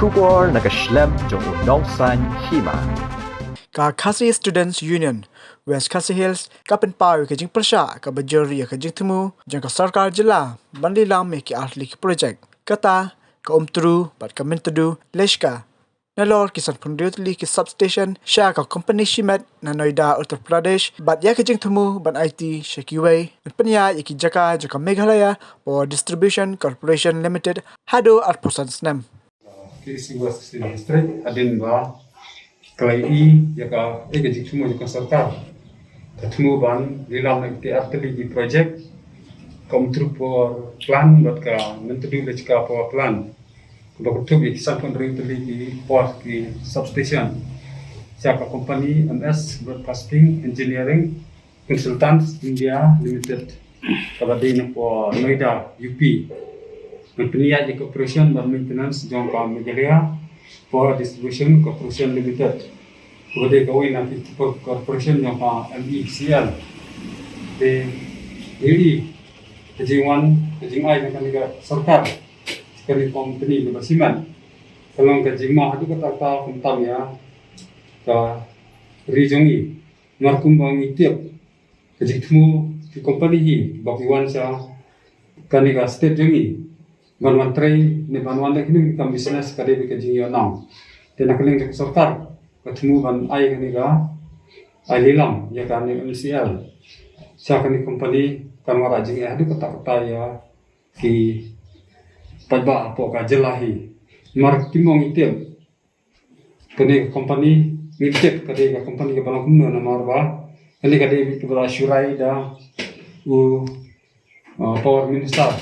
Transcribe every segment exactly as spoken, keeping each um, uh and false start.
Khubor na ka shlem jong u nongsan hima. Ka Khasi Students Union West Khasi Hills ka pynpaw ïa ka jingpyrshah kaba jur ïa ka jingthmu jong ka sorkar jylla ban lilam ïa ki artylli ki project, kata ka Umtru bad ka Myntdu Leshka. Nalor ki sanphew hynriew tylli ki substation sha ka company shimet na Noida, Uttar Pradesh, bad ïa ka jingthmu ban aiti sha kiwei ban pynïaid ïa ki jaka jong ka Meghalaya Power Distribution Corporation Limited haduh arphew san snem. Ki isi West Khasi Hills District hadien ba ka la ïohi ïa ka, eh, ka jingthmu jong ka sorkar. Ka thmu ban lilam ïa ki artylli ki project, ka Umtru Power Plant bad ka Myntdu Leshka Power Plant. Kaba kynthup ïa ki sanphew hynriew tylli ki power ki substation sha ka company M S Broadcasting Engineering Consultants India Limited, kaba dei na Noida, U P. Ban pynïaid ïa ka operation bad maintenance jong ka Meghalaya Power Distribution Corporation Limited, kaba dei kawei na ki corporation jong ka M E C L. Te ïa ka jingwan, ka jingai na kane ka sorkar, kane ka company kaba shimet, ka long ka jingma haduh katta katta khamtam ïa ka ri jong ngi. Namar kumba ngi tip, ka jingthmu ki company hi ba ki wan sha kane ka state jong ngi ban wan trei ne ban wan leh kine ki kam business ka dei bad ka jingïohnong. Te na ka liang jong ka sorkar ka thmu ban ai kane ka, ai lilam ïa kane M C L sha kane company, kan wanrah jingeh haduh katta katta ïa ki paidbah hapoh ka jylla hi. Namar kumba ngi tip, kane ka company ngi tip ka dei ka company kaba long kumno, namar ba kane ka dei kaba la shu rai da u, uh, Power Minister,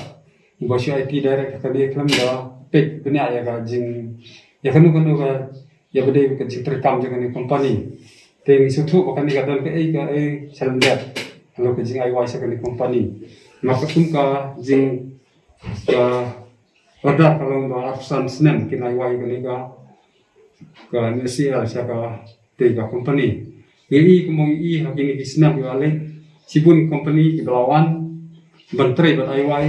uba shu aiti direct ha kane ka khlem da peit bniah ïa ka jing, ïa kano kano ka, ïa ba dei ka jingtreikam jong kane ka company. Te ngi sngewthuh ba kane ka don kaei kaei shalyndet halor ka jingai wai sha kane ka company. Namar katkum ka jing, ka order ka long ba arphew san snem kin ai wai kane ka, ka M E C L sha katei ka company. Ngi i kumba ngi i ha kine ki snem kiba la leit, shibun company kiba la wan ban trei ban ai wai,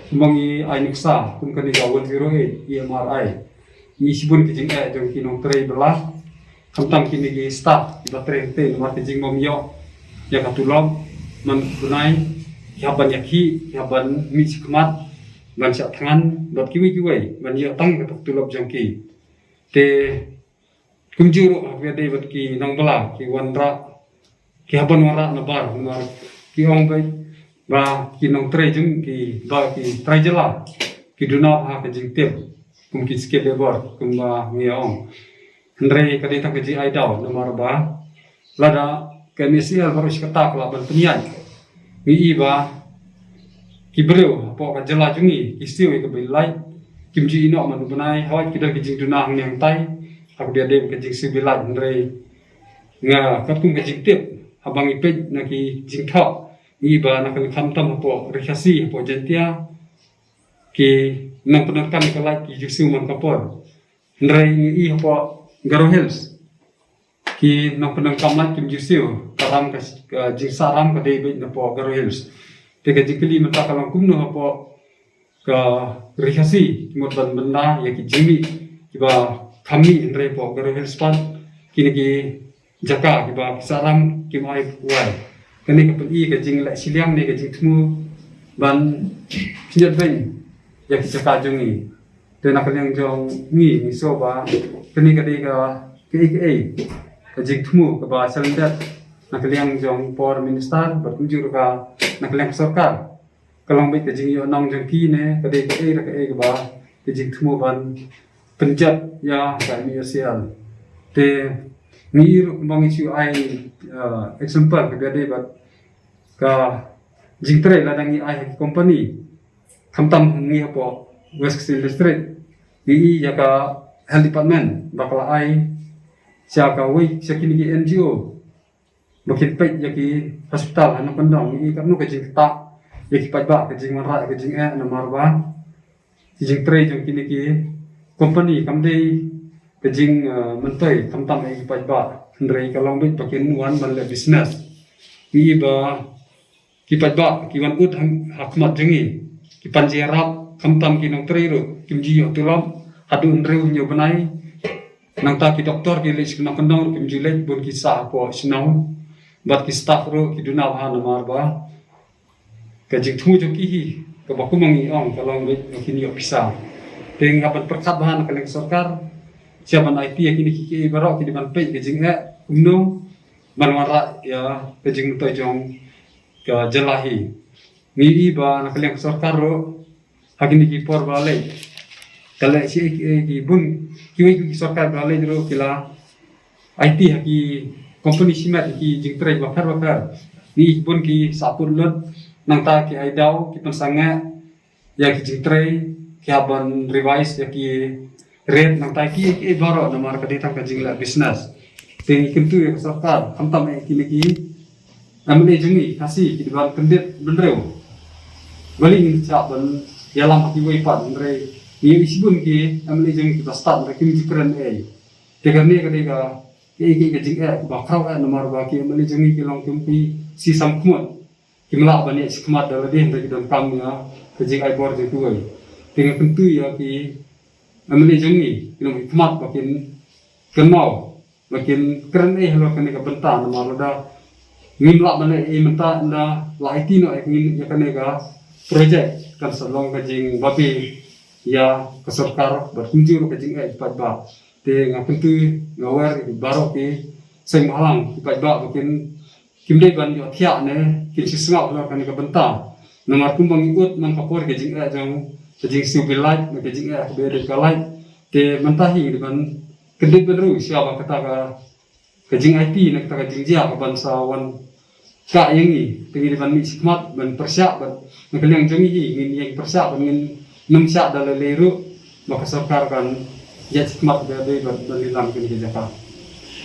kumba ngi ai nuksa kum kane ka one zero eight E M R I. Ngi i shibun ki jingeh jong ki nongtrei ba la, khamtam kine ki staff kiba trei hangtei, namar ka jingbym ïoh ïa ka tulop man bnai, ki hap ban ïakhih, ki hap ban mih shakhmat ban shah thngan bad kiwei kiwei ban ïoh tang ka tulop jong ki. Te kumjuh ruh ha kaba dei bad ki nongbylla, ki wanrah, ki hap ban wanrah nabar, namar ki ong beit ba ki nongtrei jong ngi, ba ki trai jylla ki duna ha ka jingtip kum ki skilled labour kumba ngi ong. Hynrei ka dei tang ka jingai daw, namar ba lada ka M E C L baroh shi katta ka lah ban pynïaid, ngi i ba ki briew hapoh ka jylla jong ngi ki siew ïa ka bill lait, kim ju ïeh noh man u bnai, hawei ki don ki jingduna hangne hangtai ha kaba dei ka jingsiew bill lait. Hynrei nga katkum ka jingtip, haba ngi peit na ki jingthoh, ngi i ba na ka, khamtam hapoh Ri Khasi, hapoh Jaintia, ki nongpyndonkam ïa ka lait ki ju siew man ka por. Hynrei ngi i hapoh Garo Hills, ki nongpyndonkam lait kim ju siew. Ka ram ka, ka jingsah ram ka dei beit napoh Garo Hills. Te ka jingkylli mynta ka long kumno hapoh ka Ri Khasi ki mut ban bynda ïa ki jingmih kiba kham mih, hynrei hapoh Garo Hills pat kine ki jaka kiba ki sah ram kim ai wai. Kane ka pyni ka jingleh shiliang ne ka jingthmu ban pynïoh beiñ ïa ki jaka jong ngi. Te na ka liang jong ngi, ngi sngew ba kane ka dei ka, kaei kaei ka jingthmu kaba shalyndet na ka liang jong Power Minister bad kumjuh ruh ka na ka liang sorkar. Ka long beit ka jingïohnong jong ki ne ka dei kaei re kaei kaba ka jingthmu ban pynjot ïa ka M E C L. Te ngi ruh kumba ngi shu ai, uh, example kaba dei bad ka jingtrei lada ngi ai ha ki company. Khamtam ngi hapoh West Khasi Hills District, ngi i ïa ka Health Department ba ka la ai sha kawei sha kine ki N G O ba kin peit ïa ki hospital ha nongkyndong. Ngi i katno ka jingktah ïa ki paidbah, ka jingwanrah, ka jingeh, namar ba ki jingtrei jong kine ki company kam dei ka jing, eh, myntoi khamtam ïa ki paidbah, hynrei ka long beit ba kin wan ban leh business. Ngi i ba ki paidbah ki wan ud ha, ha khmat jong ngi, ki pan jingïarap, khamtam ki nongtrei ruh kim ju ïoh tulop. haduh hynriew hynñiew bnai. Nangta ki doktor ki leit sha kyndong kyndong ruh kim ju leit, bun ki sah hapoh shnong. Bad ki staff ruh ki duna bha namar ba ka jingthmu jong ki hi, kaba kum ngi ong, ka long beit ba kin ïoh pisa. Te nga ban pyrkhat bha na ka liang sorkar, sha ban aiti ïa kine ki, ki baroh ki dei ban peit ka jingeh kumno ban wanrah ïa ka jingmyntoi jong ka jylla hi. Ngi i ba na ka liang sorkar ruh ha kine ki por ba leit, ka leh shi ki, ki bun kiwei ki sorkar ba leit ruh ki la aiti ha ki company shimet ki jingtrei bapher bapher. Ngi i bun ki sahkut lut, nangta ki ai daw, ki pynsangeh ïa ki jingtrei, ki hap ban revise ïa ki rate, nangta ki, ki baroh namar ka dei tang ka jingleh business. Te ngi kyntu ïa ka sorkar, khamtam eh kine ki MLA jong ngi Khasi ki dei ban kyndit bynriew. Balei ngin shah ban ïalam ha kiwei pat, hynrei ngi ïohi shibun ki MLA jong ngi kiba stad hynrei kim ju kren ei. Te kane ka dei ka, ka, ka, ka jingeh kaba khraw eh namar ba ki MLA jong ngi ki long kum ki shi samkhmut. Kim lah ban ïaid shakhmat da lade hynrei ki donkam ïa ka jingai bor jong kiwei. Te nga kyntu ïa ki MLA jong ngi, ki nongmihkhmat ba kin kynmaw, ba kin kren ei halor kane ka bynta namar lada ngim lah ban leh ei mynta, ynda la aiti noh ïa kane ka project kan sa long ka jingbabe ïa ka sorkar bad kumjuh ruh ka jingeh ki paidbah. Te nga kyntu, nga wer ïa baroh ki seng bhalang ki paidbah ba kin, kim dei ban ïohthiah ne kin shu sngap halor kane ka bynta. Namar kumba ngi ud man ka por ka jingeh jong, ka jingsiew bill light ne ka jingeh kaba ïadei ka light. Te mynta hi ngi dei ban kyndit bynriew shuwa ba kata ka, ka jingaiti ne kata ka jingjia ka ban sa wan kah ïa ngi. Te ngi dei ban mih shakhmat ban pyrshah, ban na ka liang jong ngi hi ngin ïeng pyrshah ban ngin nym shah da lei lei ruh ba ka sorkar kan ïaid shakhmat da dei ban, ban ïalam kane ka jaka.